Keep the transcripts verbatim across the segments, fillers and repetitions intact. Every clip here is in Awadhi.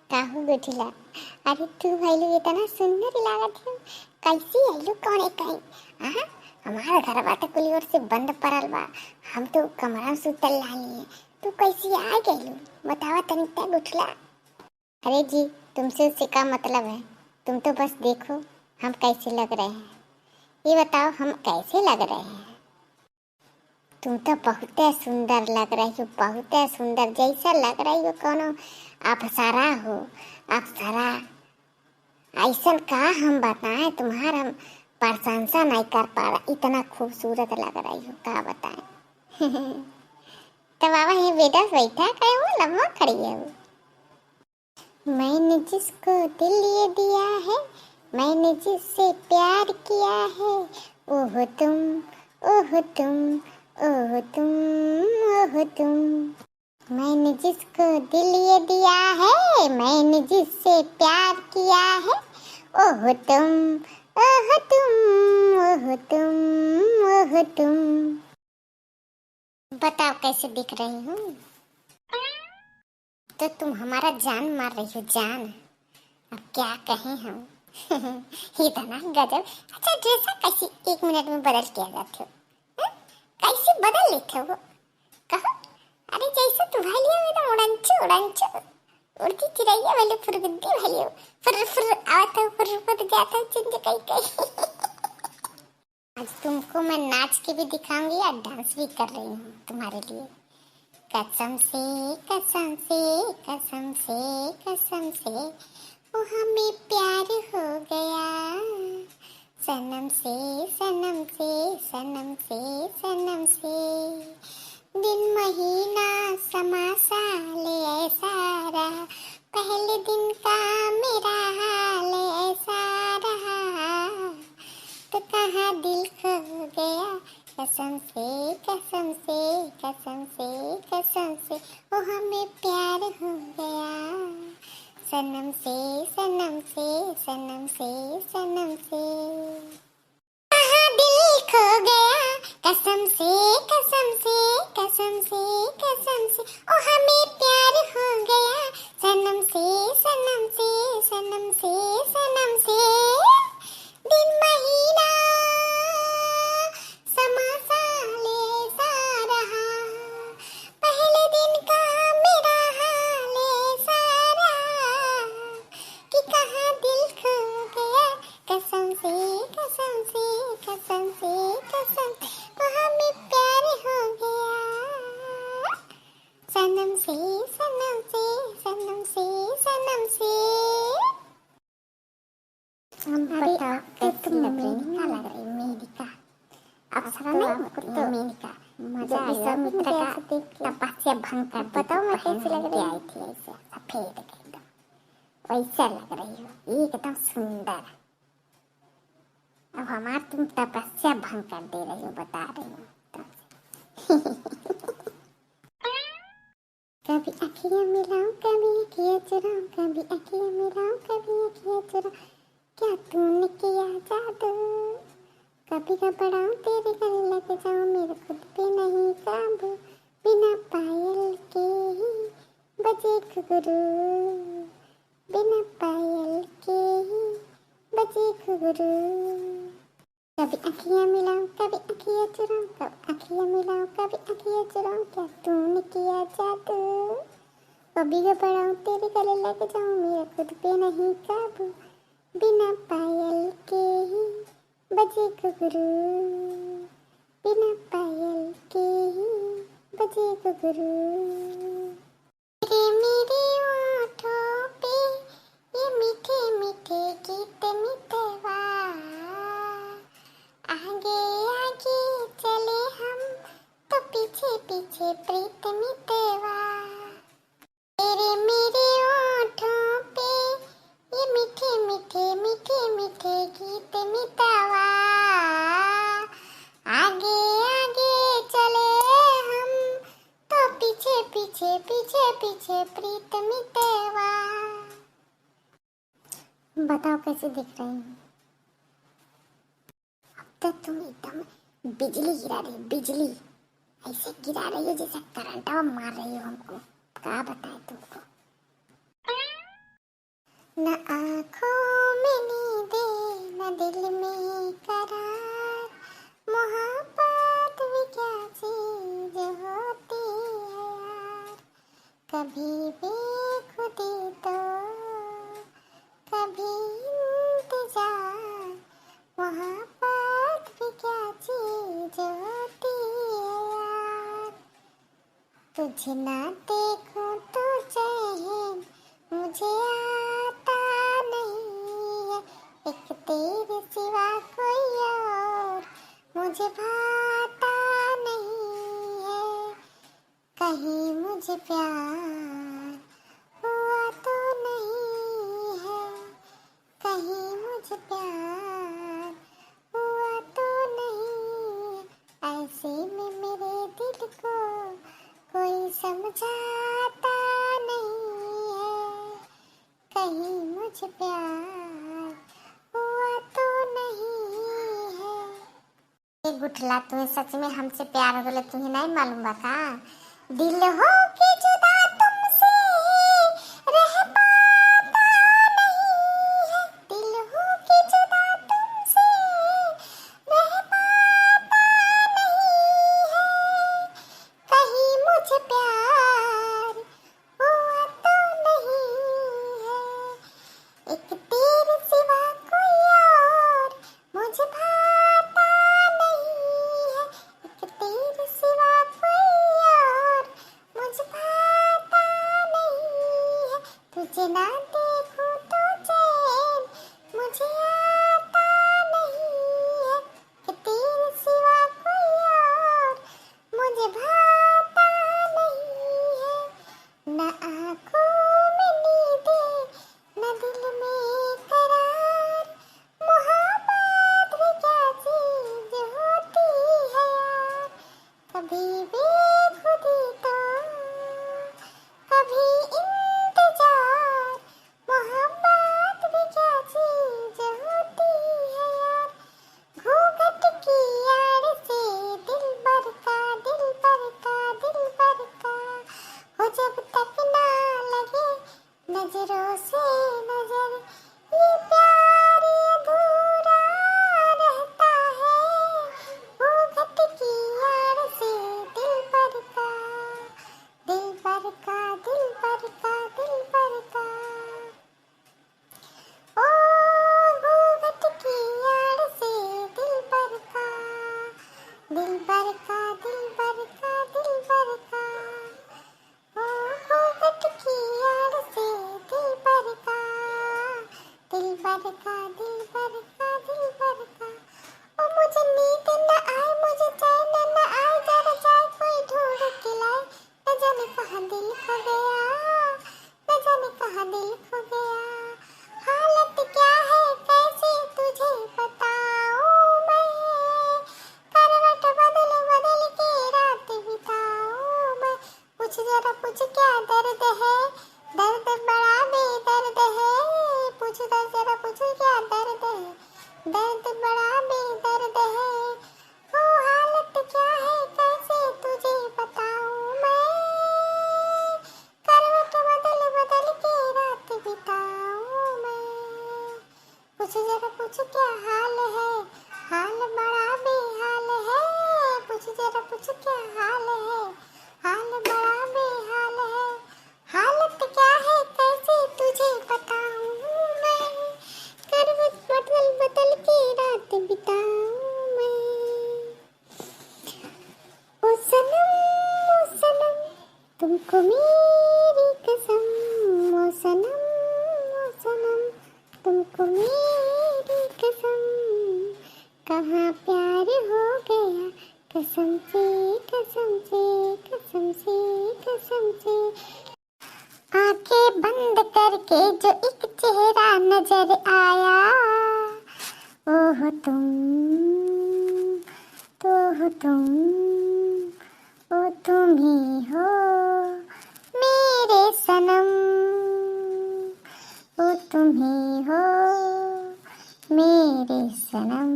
काहू गुठला, अरे तू भइलू इतना सुंदर लागत हो, कैसी अइलू कौने कहीं? आहा, हमार घरवा तो कुल ओर से बंद पड़ल बा, हम तो कमरा में सुतल रहनी है, तू कैसी आ गइलू? बतावा तनी त गुठला। अरे जी, तुमसे उससे क्या मतलब है, तुम तो बस देखो हम कैसे लग रहे हैं, ये बताओ हम कैसे लग रहे हैं? तुम तो बहुते सुंदर लग रही हो, बहुते सुंदर, जैसा लग रही हो कोनो अप्सरा हो, अप्सरा। ऐसन का हम बताएं तुम्हार, हम प्रशंसा नहीं कर पा रहे, इतना खूबसूरत लग रही हो, का बताएं। तो बाबा ये बेटा बैठा का है, वो लम्बा खड़ी है वो। मैंने जिसको दिल ये दिया है, मैंने जिससे प्यार किया है, ओह तुम, ओह तुम, ओह तुम, ओह तुम। मैंने जिसको दिल ये दिया है, मैंने जिससे प्यार किया है, ओह तुम, ओह तुम, ओह तुम, ओह तुम। बताओ कैसे दिख रही हूँ? तो तुम हमारा जान मार रही हो, जान। अब क्या कहें हम। इतना गजब। अच्छा, ड्रेसा कैसे एक मिनट में बदल के आ जाते हो? हैं? कैसे बदल लेते हो? कहो। अरे जैसे तुम्हारे लिए एकदम उड़नचू, उड़नचू। उड़ती चिड़ैया वाले फुरगुद्दी वाले हो। फुर, फुर, आवत हो, फुर, फुर जाता हो, चुंज कई, कई। आज तुमको मैं नाच के भी दिखाऊंगी और डांस भी कर रही हूँ तुम्हारे लिए। कसम से, कसम से, कसम से, कसम से, ओ हमें प्यार हो गया। सनम से, सनम से, सनम से, सनम से, दिन महीना समा साल ऐसा रहा, पहले दिन का मेरा हाल ऐसा रहा, तो कहाँ दिल खो गया। कसम से, कसम से, कसम से, कसम से, ओ हमें प्यार हो गया। सनम से, सनम से, सनम से, सनम से। कहाँ दिल खो गया, कसम से, कसम से, कसम से, कसम से, ओ हमें प्यार हो गया। सनम से, सनम से, सनम से, सनम से, दिन महीना समा साल ऐसा रहा, पहले दिन का मेरा हाल ऐसा रहा, कि कहाँ दिल खो गया। कसम से, कसम से, कसम से, कसम से, ओ हमें प्यार हो गया। सनम से, सनम से, सनम से, सनम से। अब अरे, बताओ, अब तो कैसी तुम लग रही, मेरी मेनका लग रही, मेनका। अप्सरा तो नहीं होती है, मेनका। मजा आ गया, मित्र का तपस्या भंग कर दी थी, बताओ, मैं कैसी लग रही? आई थी ऐसे सफेद एकदम, वैसे लग रही हो, एकदम सुंदर। अब हमार तुम तपस्या भंग कर दे रही हो, बता रही हूँ तुमसे। कभी अखियाँ मिलाऊं, कभी अखियाँ चुराऊं, कभी अखियाँ मिलाऊं, कभी अखियाँ चुराऊं, क्या तूने किया जादू? कभी घबराऊं, तेरे गले लग जाऊं, मेरे खुद पे नहीं काबू। बिना पायल के ही बजे घुघरू, बिना पायल के ही बजे घुघरू। कभी अखियाँ मिलाऊं, कभी अखियाँ चुराऊं, कभी अखियाँ मिलाऊं, कभी अखियाँ चुराऊं, क्या तूने किया जादू? कभी घबराऊं, तेरे गले लग जाऊं, मेरा खुद पे नहीं काबू। बिना पायल के ही बजे घुघरू, बिना पायल के ही बजे घुघरू। तेरे मेरे ओठों पे ये मीठे मीठे गीत मितवा, आगे आगे चले हम तो पीछे पीछे प्रीत मितवा। तेरे मेरे ओठों पे ये मीठे मीठे मीठे मीठे गीत मितवा, आगे आगे चले हम तो पीछे पीछे पीछे पीछे प्रीत मितवा। बताओ कैसे दिख रही हूँ? अब तो तुम एकदम बिजली गिरा रही हो, बिजली। ऐसे गिरा रही हो जैसे करंटवा मार रही हो हमको। का बताएं तुमको? न आँखों में नींदे, न दिल में करार, मोहब्बत भी क्या चीज होती है यार। कभी बेखुदी तो कभी इंतजार, मोहब्बत भी क्या चीज होती है यार। तुझे ना देखूं तो चैन मुझे आता नहीं है, एक तेरे सिवा कोई और मुझे भाता नहीं है। कहीं मुझे प्यार हुआ तो नहीं है, कहीं मुझे प्यार हुआ तो नहीं है। ऐसे में मेरे दिल को कोई समझाता नहीं है, कहीं मुझे प्यार हुआ तो नहीं है। ए गुठला, तुम्हें सच में हमसे प्यार हो गइल, तुम्हें नहीं मालूम बा का? दिल हो के जुदा तुमसे रह पाता नहीं है, दिल हो के जुदा तुमसे रह पाता नहीं है, कहीं मुझे प्यार हुआ तो नहीं है, एक तेरे सिवा कोई और मुझे भाता नहीं है, एक तेरे सिवा कोई और मुझे भाता नहीं है। तुझे ना देखूं तो चैन मुझे आता नहीं है, कि तेरे सिवा कोई और मुझे भाता नहीं है। न आँखों में नींदे, न दिल में करार, मोहब्बत भी क्या चीज होती है यार। कभी बेखुदी तो कभी इंतजार, मोहब्बत भी क्या चीज होती है यार। घूंघट की आड़ से दिलबर का, दिलबर का, दिलबर का, हो जब तक ना लगे नजरों से नजर, ये प्यार अधूरा रहता है। घूंघट की आड़ से दिलबर का, दिलबर का, दिलबर का, दिलबर का। ओ घूंघट की आड़ से दिलबर का, दिलबर का, दिलबर का, दिलबर का। ओ घूंघट की आड़ से दिलबर का, दिलबर का, दिलबर का, दिलबर का। ओ मुझे नींद न आए, मुझे चैन न आए, जरा जाए कोई ढूंढ के लाए। न जाने कहाँ दिल खो गया, न जाने कहाँ दिल खो गया। हालत क्या है, कैसे तुझे बताऊं मैं, करवट बदल बदल के रात बिताऊं मैं। पूछ जरा पूछ क्या दर्द है, दर्द बड़ा बेदर्द है। पूछ जरा पूछ क्या दर्द है, दर्द बड़ा बेदर्द है। ओ हालत क्या है, कैसे तुझे बताऊं मैं, करवट बदल बदल के रात बिताऊं मैं। पूछ जरा पूछ क्या हाल है, हाल बड़ा बेहाल है। पूछ जरा पूछ क्या हाल है, हाल बड़ा बेहाल है। हालत क्या है, कैसे तुझे बताऊं मैं, करवट बदल बदल के रात बिताऊं मैं। ओ सनम, ओ सनम, तुमको मेरी कसम, ओ सनम, ओ सनम, तुमको मेरी कसम, कहाँ प्यार हो गया कसम से, कसम से, कसम से, कसम से। आंखें बंद करके जो एक चेहरा नजर आया, ओ हो तुम, तो हो तुम, ओ तुम ही हो मेरे सनम, ओ तुम ही हो मेरे सनम।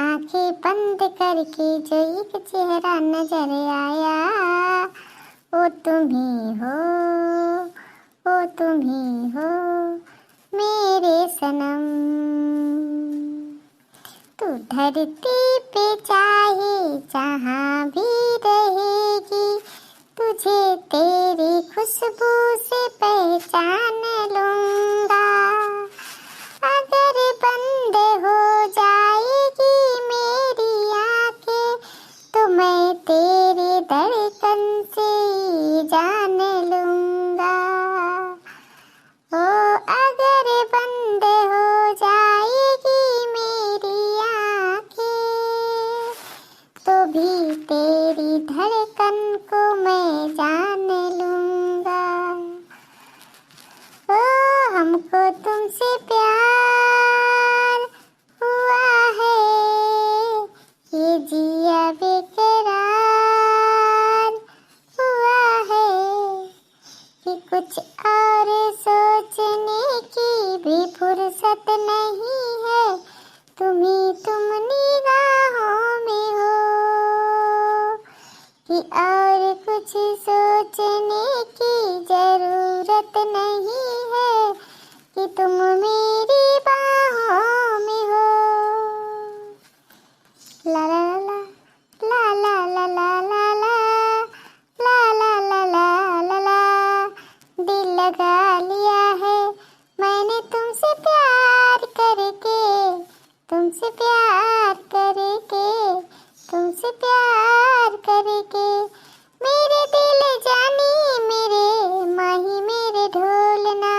आंखें बंद करके जो एक चेहरा नजर आया, ओ तुम ही हो, ओ तुम ही हो धरती पे चाहे जहाँ भी रहेगी, तुझे तेरी खुशबू से पहचान लूंगा। अगर बंद हो जाएगी मेरी आंखें, तो मैं तेरी धड़कन से ही जान लूंगा। ओ, अगर बंद हो जाएगी मेरी आंखें, तो भी तेरी धड़कन को मैं जान लूंगा। ओ, हमको तुमसे प्यार हुआ है, ये जिया बेकरार हुआ है कि कुछ और सोचने की भी फुर्सत नहीं है। तुम ही तुम निगाहों में हो कि और कुछ सोचने की जरूरत नहीं है कि तुम मेरी बाहों में हो। ला ला ला ला, ला ला ला ला ला ला, ला ला ला ला ला ला। दिल लगा लिया है मैंने तुमसे प्यार करके, तुमसे प्यार करके, तुमसे प्यार करके। मेरे दिल जानी, मेरे माही, मेरे ढोलना,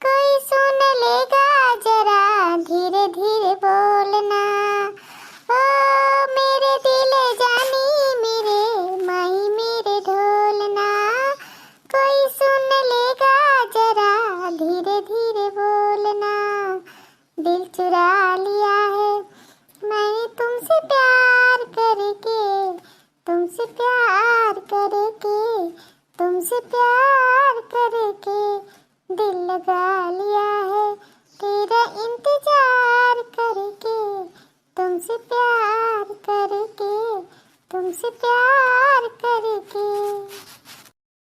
कोई सुन लेगा जरा धीरे धीरे बोलना। ओ मेरे दिल जानी, मेरे माही, मेरे ढोलना, कोई सुन लेगा जरा धीरे धीरे बोलना। दिल चुरा लिया है मैंने तुमसे प्यार करके, तुमसे प्यार करके, तुमसे प्यार करके। दिल लगा लिया है तेरा इंतजार करके, तुमसे प्यार करके, तुमसे प्यार करके।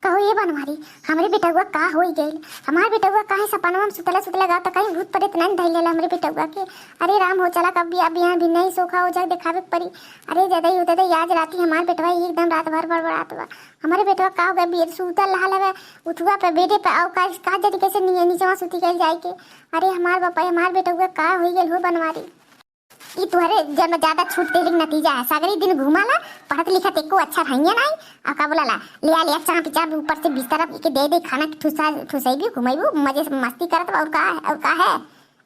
कहो ये बनवारी, हमरे बेटउआ का होई गइल? हमार बेटउआ काहे सपनवा में सुतला सुतला गावत, कहीं भूत प्रेत नहीं धइल लेला हमरे बेटउआ के? अरे राम हो, चला कब भी, अब यहाँ भी नहीं सोखा हो जाए, देखावे के पड़ी। अरे दादा, यो दादा, आज राती हमार बेटवा एकदम रात भर बड़बड़ात बा। हमरे बेटवा का हो गए, बेड सूतल रहल हवे, उठुआ पे, बेडे पे, और का, का जरी कैसे नी-, नीचवा सूती गइल जाए के। अरे हमार बापा, हमार बेटउआ का होई गइल हो बनवारी? ई तुहरे जन्म ज्यादा छूट देवे के नतीजा है। सगरी दिन घूमाला, पढ़त लिखत एको अक्षर हइये नाई, आ का बोलाला, ले आ, ले आ, चाप चाप ऊपर से बिस्तर अब के दे दे, खाना ठुसा, ठुसैबू, घुमैबू, मजे से मस्ती करत बा, और का, और का है?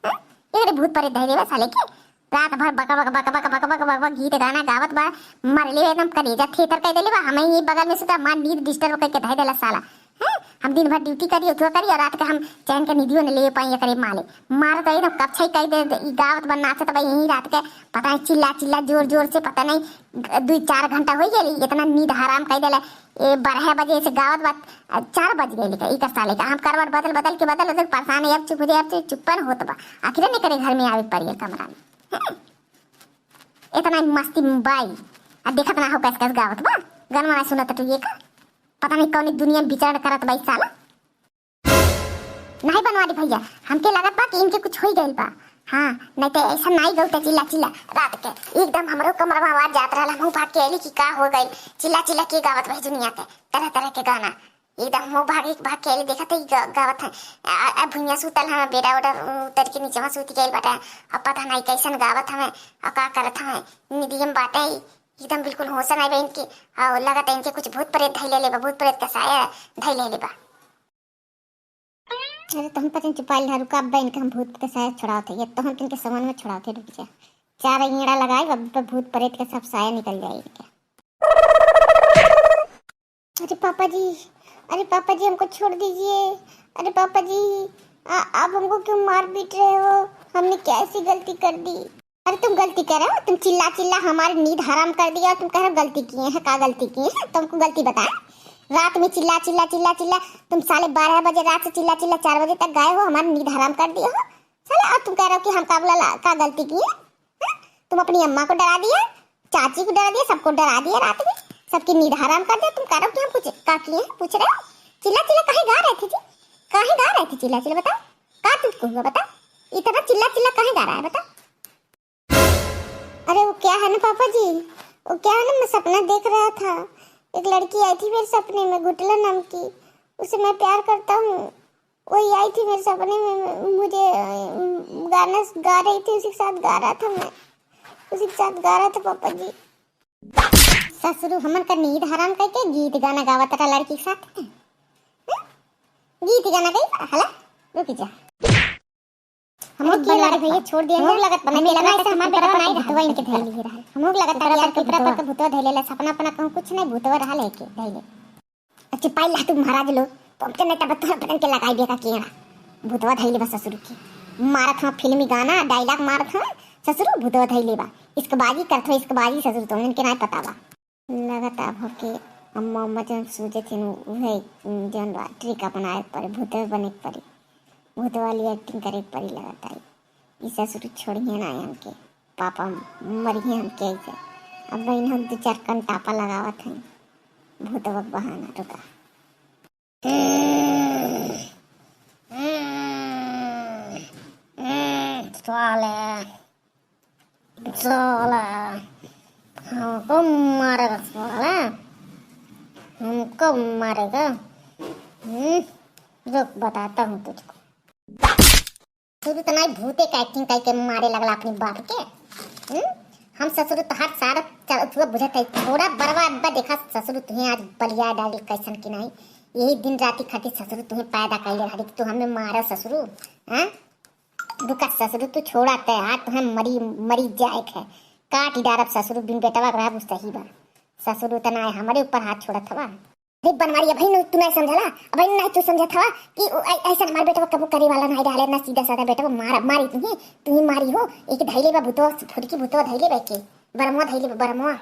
हैं? एकरे भूत प्रेत धइले बा साले के। रात भर बक बक गीत गाना गावत बा, मरले एकदम करेजा थेथर कर देले बा। हमें ही बगल में सुता, हमार नींद disturb करके धइ देला साला। हैं? हम दिन भर duty करी, उठुआ करी, और रात के हम चैन के नींदियो न ले पाई एकरे माले। मार तो एकदम कपछाई कर दे, दे, ई गावत बा, नाचत बा, यहीं रात के पता नहीं चिल्ला चिल्ला जोर जोर से, पता नहीं दुई चार घंटा हो गए, इतना नींद हराम कर देला। ए, बारह बजे से गावत बा, चार बज गए लेकर इकर साले का। हम करवट बदल बदल के, बदल बदल परेशान है, अब चुप हो जाए, अब चुप, चुप्पन होत बा। आखिर नहीं करे घर में आवे पड़ी है कमरा में। हैं? इतना मस्ती में बाई, आ देखत ना हो कैस कैस गावत बा, गाना ना सुनत तो ये का, पता नहीं कौन दुनिया में विचरण करत बा ई साला। नहीं बनवारी भैया, हमके लागत बा कि इनके कुछ होई गइल बा। हाँ, नहीं तो ऐसा नहीं गौते चिल्ला चिल्ला रात के एकदम हमरो कमरा में आवाज जात रहल, हमहू भाग के अइली कि का हो गइल, चिल्ला चिल्ला के गावत बा दुनिया के तरह तरह के गाना। एकदम हमहू भाग के, भाग के अइली, देखत है ग-, गावत है। आ, आ भुइयां सुतल हमें बेड़ा उड़ा उतर के नीचे सूत गइल बाटे। अब पता नहीं कैसन गावत हमें, और का करत हमें, निदियम बाटे ही। एकदम बिल्कुल होश नहीं बा इनके। और लगत है इनके कुछ भूत प्रेत धइले ले बा, भूत प्रेत का साया धइले ले बा। अरे तो हम पचन चुपाइल ना, रुका, अब इनके हम भूत के साया छुड़ावत है, ये तो हम इनके समन में छुड़ावत है, रुक जा। चार ईंड़ा लगाई, अब तो भूत प्रेत के सब साया निकल जाए इनके। अरे पापा जी, अरे पापा जी, हमको छोड़ दीजिए। अरे पापा जी, आ, आप हमको क्यों मार पीट रहे हो? हमने क्या ऐसी गलती कर दी? अरे तुम गलती कर रहे हो, तुम चिल्ला चिल्ला हमारी नींद हराम कर दिया, तुम कह रहे हो गलती किए हैं, क्या गलती किए हैं? तुमको गलती बताएं? रात में चिल्ला चिल्ला चिल्ला चिल्ला, तुम साले बारह बजे रात से चिल्ला चिल्ला चार बजे तक गाए हो, हमारी नींद हराम कर दिए हो साले। और तुम कह रहे हो कि हम का बोला ला-, का गलती किए? हाँ? तुम अपनी अम्मा को डरा दिया, चाची को डरा दिया, सबको डरा दिया रात में, सबकी नींद हराम कर दिया। तुम कह रहे हो कि हम कुछ का किए हैं, पूछ रहे हो? चिल्ला चिल्ला काहे गा रहे थे जी? काहे गा रहे थे चिल्ला चिल्ला, बताओ, का तुमको हुआ, बताओ, इतना चिल्ला चिल्ला काहे गा रहा है, बताओ? अरे वो क्या है ना पापा जी, वो क्या है ना, मैं सपना देख रहा था, एक लड़की आई थी मेरे सपने में, गुटला नाम की, उसे मैं प्यार करता हूँ। वही आई थी मेरे सपने में, मुझे, अ, गाना गा रही थी, उसी के साथ गा रहा था मैं, उसी के साथ गा रहा था पापा जी। ससुरु हमन का नींद हराम करके गीत गाना गावत रहा लड़की के साथ। हम्म? गीत गाना गई हला, रुक जा। हम लोग बनवारी भैया छोड़ दिया, हम लोग लगत बा, हमें लगा था हमारे बेटा नहीं भूतवा इनके धैले रहा। हम लोग लगत बा यार, पिपरा पर के भूतवा धैले ला, सपना अपना कहूँ कुछ नहीं, भूतवा रहा लेके धैले। अच्छा पाई ला तू महाराज लोग, तो हमके नहीं तब तोहरा बदन के लगाई बेका केड़ा। भूतवा धैले बा ससुरु के। मारत हवा फिल्मी गाना, डायलॉग मारत हवा, ससुरु भूतवा धैले बा। इश्कबाजी करत हवा, इश्कबाजी ससुरु, तो इनके नहीं पता बा। लगत अब होके अम्मा उम्मा जौन सोचे थे नु, उहे, उम, जौन बा, ट्रिक अपनाए के पड़ी, भूतवा बने के पड़ी, भूतवा वाली एक्टिंग करे के पड़ी। लगत आई ई ससुरु छोड़िए ना हमके, पापा मरिए हमके ऐसे। अब बहन हम दो चार कन टापा लगावत हैं भूतवा के बहाना, रुका। साले, साला, हमको मारेगा साला, हमको मारेगा। हम्म, रुक बताता हूँ तुझको। तू तो नहीं भूते का एक्टिंग करके मारे लगला अपने बाप के। हम्म? हम ससुर तोहार सारा चल-, तू बुझत है, थोड़ा बरवा अब्बा देखा ससुर तुहे आज बलिया डाली कैसन की नहीं। यही दिन राती खातिर ससुर तुहे पैदा कैले रही कि तू हमें मारा ससुर। हाँ? दुका ससुर तू छोड़ा ते, आज तुहे मरी, मरी जाए के है। काट डारब ससुर, बिन बेटवा के रहब उ सही बा। ससुर उतना है हमरे ऊपर हाथ छोड़त हवा। अरे बनवारी, अबही न तू नहीं समझला, अबही नहीं तू समझत हवा कि उ ऐ-, ऐसा हमार बेटवा कबू करे वाला नहीं रहले, ना सीधा साधा बेटवा मार, मारी तुही, तुही मारी हो, एक धैले बा भूतवा, फुटकी भूतवा धैले बा के, बरमवा धैले बा, बरमवा।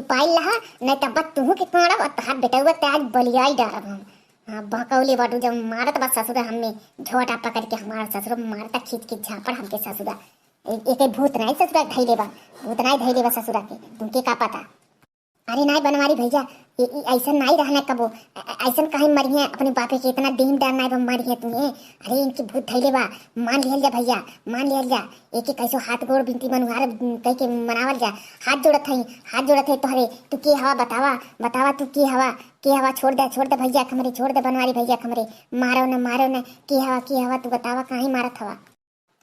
पाइल लहा, नहीं तब तुहू के काड़ब, और तहार बेटवा ते आज बलियाई डारब हम। हाँ, बहकौले बाटू, जब मारत बा ससुर हमें झोटा पकड़ के, हमारा ससुर मारता खींच के झापड़ हमके ससुरा। ए-, एक भूत नहीं ससुरा धैले बा, भूत नहीं धैले बा ससुरा के, तुमके का पता? अरे नाई बनवारी भैया, ये, ये ऐसा नाई रहना कबो, ऐ-, ऐ-, ऐसन काहे मरिहे अपने बापे के, इतना देह में डर नाई बा मरिहे तुहे। अरे इनकी भूत धैले बा, मान लिहल जा भैया, मान लिहल जा। एक एक ऐसो हाथ गोड़ बिनती मनुहार कह के मनावल जा। हाथ जोड़त हई, हाथ जोड़त हई तोहरे, तू के हवा बतावा, बतावा तू के हवा, के हवा, छोड़ दे, छोड़ दे भैया हमरे, छोड़ दे बनवारी भैया हमरे, मारो न, मारो न, के हवा, के हवा, तू बतावा काहे मारत हवा।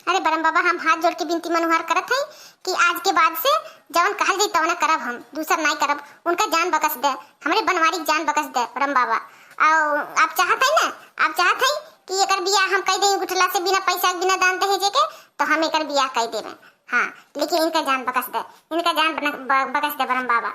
अरे बरम बाबा, हम हाथ जोड़ के बिनती मनुहार करत हई कि आज के बाद से जवन कहल जाई तवना करब हम, दूसर नाई करब। उनका जान बकस दे, हमरे बनवारी के जान बकस दे बरम बाबा। और आप चाहत हई ना, आप चाहत हई कि एकर बियाह हम कई देई गुठला से, बिना पैसा, बिना दान दहेजे के, तो हम एकर बियाह कई देबे। हाँ, लेकिन इनका जान बकस दे, इनका जान बन-, ब-, बकस दे बरम बाबा।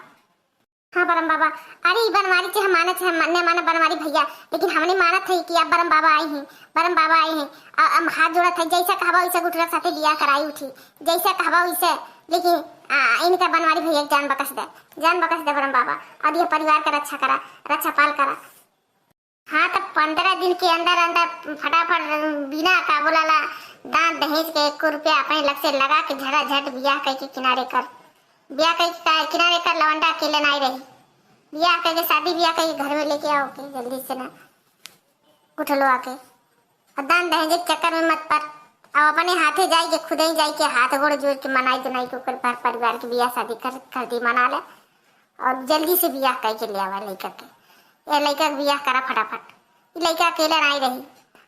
हाँ बरम बाबा, अरे ई बनवारी चाहे माने चाहे मा-, न माने बनवारी भैया, लेकिन हमने मानत है कि अब बरम बाबा आई हैं, बरम बाबा आई हैं। आ, हम हाथ जोड़त है, जैसा कहबा वैसे गुठला साथे बियाह कराई उठी, जैसा कहबा वैसे। लेकिन आ, इनका बनवारी भैया के जान बकस दे, जान बकस दे बरम बाबा, और ये परिवार का रक्षा करा, रक्षा पाल करा। हाँ, तो पंद्रह दिन के अंदर अंदर फटाफट बिना का बोलाला दान दहेज के एको रुपया अपने लग से लगा के झटाझट बियाह कई के किनारे कर, बियाह कई के का-, किनारे कर, लवंडा अकेले नाई रही। बियाह कई के, शादी बियाह कई के घर में लेके आओ के जल्दी से ना, उठ लो आके। और दान दहेज के चक्कर में मत पड़, अब अपने हाथे जाई के, खुद ही जाई के हाथ गोड़ जोड़ के मनाई दुनाई के ओकर घर परिवार के बियाह शादी कर, कर दी, मना ले। और जल्दी से बियाह कई के ले आवा लइका के। ए लइका के बियाह करा फटाफट। ई लइका अकेले नाई रही।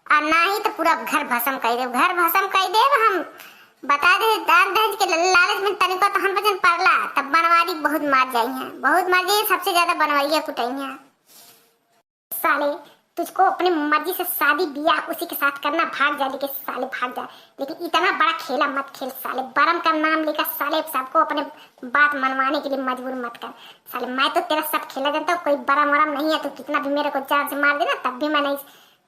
आ नाही तो पूरा घर भसम कई देब, घर भसम कई देब हम। बता दे, दान दहेज के ल-, लालच में तनिको तो हम वजन पड़ला, तब बनवारी बहुत मार जाई हैं, बहुत मार जाई, सबसे ज्यादा बनवारिया कुटाई हैं। साले, तुझको अपने मर्जी से शादी बियाह उसी के साथ करना, भाग जा, लेके साले भाग जा, लेकिन इतना बड़ा खेला मत खेल साले। बरम का नाम लेकर साले सबको अपने बात मनवाने के लिए मजबूर मत कर साले। मैं तो तेरा सब खेला जानता हूँ, कोई बरम वरम नहीं है। तू कितना भी मेरे को जान से मार देना, तब भी मैं नहीं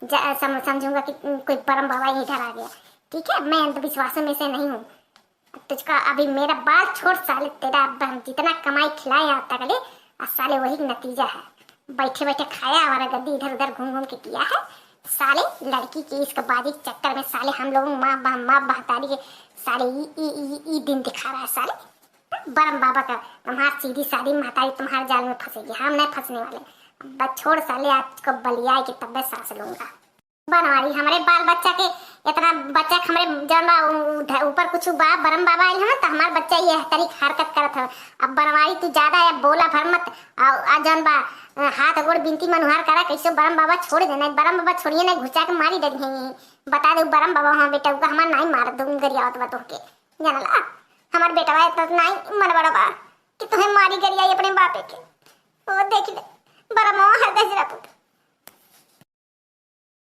ज-, सम-, समझूंगा कि कोई बरम बाबा ही इधर आ गया। ठीक है, मैं अंधविश्वासों में से नहीं हूँ। तुझका अभी मेरा बाल छोड़ साले, तेरा अब हम जितना कमाई खिलाए आज तक ले, और साले वही नतीजा है। बैठे बैठे खाया, आवारागर्दी इधर उधर घूम घूम के किया है। साले लड़की की इश्कबाजी के चक्कर में साले हम लोगों माँ बह-, माँ महतारी के साले ई, ई, ई, ई दिन दिखा रहा है साले। बरम बाबा का, तुम्हार सीधी सादी महतारी तुम्हारे जाल में फंसेगी, हम नहीं फंसने वाले। बस छोड़ साले, आज को बलियाए के तब्बे सांस लूंगा। बनवारी, हमरे बाल बच्चा के इतना बच्चा के हमरे जौन बा उ-, उ-, ऊपर कुछ बा, बरम बाबा आइल हन, त हमार बच्चा ये तरीक हरकत करत हन। अब बनवारी तू ज्यादा है, बोला भर मत। आ, आ जौन बा, अ, हाथ गोड़ बिनती मनुहार करा, कैसे बरम बाबा छोड़ देना, बरम बाबा छोड़िए ना, घुसा के मारी डरिए। बता दे, बरम बाबा, हाँ बेटा, उका हमार नाई मार दूँ, गरियावत बा तोहके, जानला? हमार बेटवा इतना नाई मन बड़ा बा कि तुहे मारी गरियाई अपने बापे के। ओ देख ले, बरमवा है दहिजरा पुत।